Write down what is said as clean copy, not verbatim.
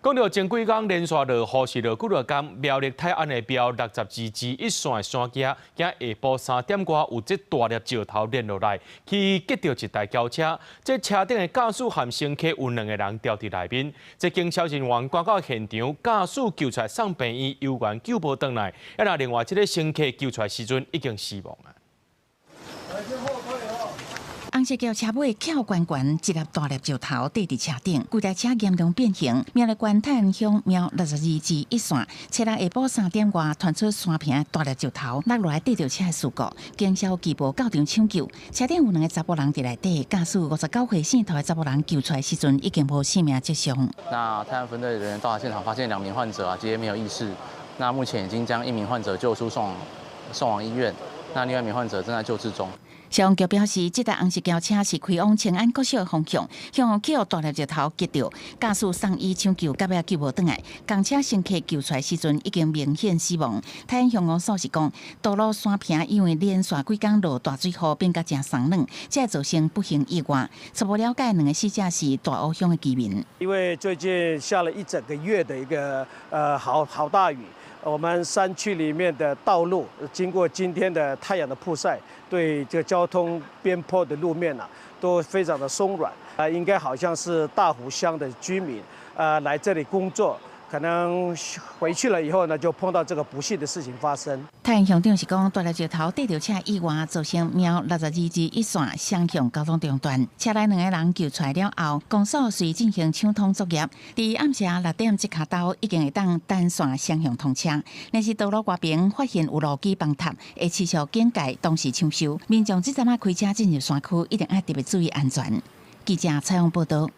講到前幾工連續落雨是落幾落工，苗栗泰安的苗62支一線的山徑，今下晡3點外有這大粒石頭連落來，去擊著一台轎車，這車頂的駕駛和乘客有兩個人牢佇內面。這警消人員趕到現場，駕駛救出來送病院，猶原救無轉來。啊，那另外這个乘客救出來時陣已經死亡啊。紅色轎車尾翹懸懸，一粒大粒石頭綴佇車頂，規台車嚴重變形。苗栗縣泰安鄉苗62支一線，七日下晡3點外傳出山坪大粒石頭落落來綴著車的事故，警消機步到場搶救，車頂有兩個查埔人佇內底，駕駛59歲姓涂的查埔人救出來時陣已經無生命跡象。那泰安分隊人員到達現場，發現兩名患者啊，皆沒有意識。那目前已經將一名患者救出送往醫院，那另外一名患者正在救治中。消防局表示，這台紅色轎車是開往清安國小的方向，向予大粒石頭擊著，駕駛送醫搶救，到尾救無轉來。共車乘客救出來時陣已經明顯死亡。泰安鄉公所是講，道路山坪因為連續幾工落大水雨，變甲誠鬆軟，才會造成不幸意外。初步了解，兩個死者是大湖鄉的居民。因為最近下了一整個月的一個好好大雨。我們山區裡面的道路，經過今天的太陽的曝曬，對這個交通邊坡的路面啊，都非常的鬆軟。啊，應該好像是大湖鄉的居民，來這裡工作，可能回去了以後呢，就碰到這個不幸的事情發生。泰安鄉長是講，大粒石頭綴著車意外，造成苗62支一線雙向交通中斷。車內兩個人救出來了後，公所隨進行搶通作業。佇暗時6點這跤晝已經會當單線雙向通車。若是道路外邊發現有路基崩塌，會持續警戒，同時搶修。民眾這陣仔開車進入山區，一定愛特別注意安全。記者採訪報道。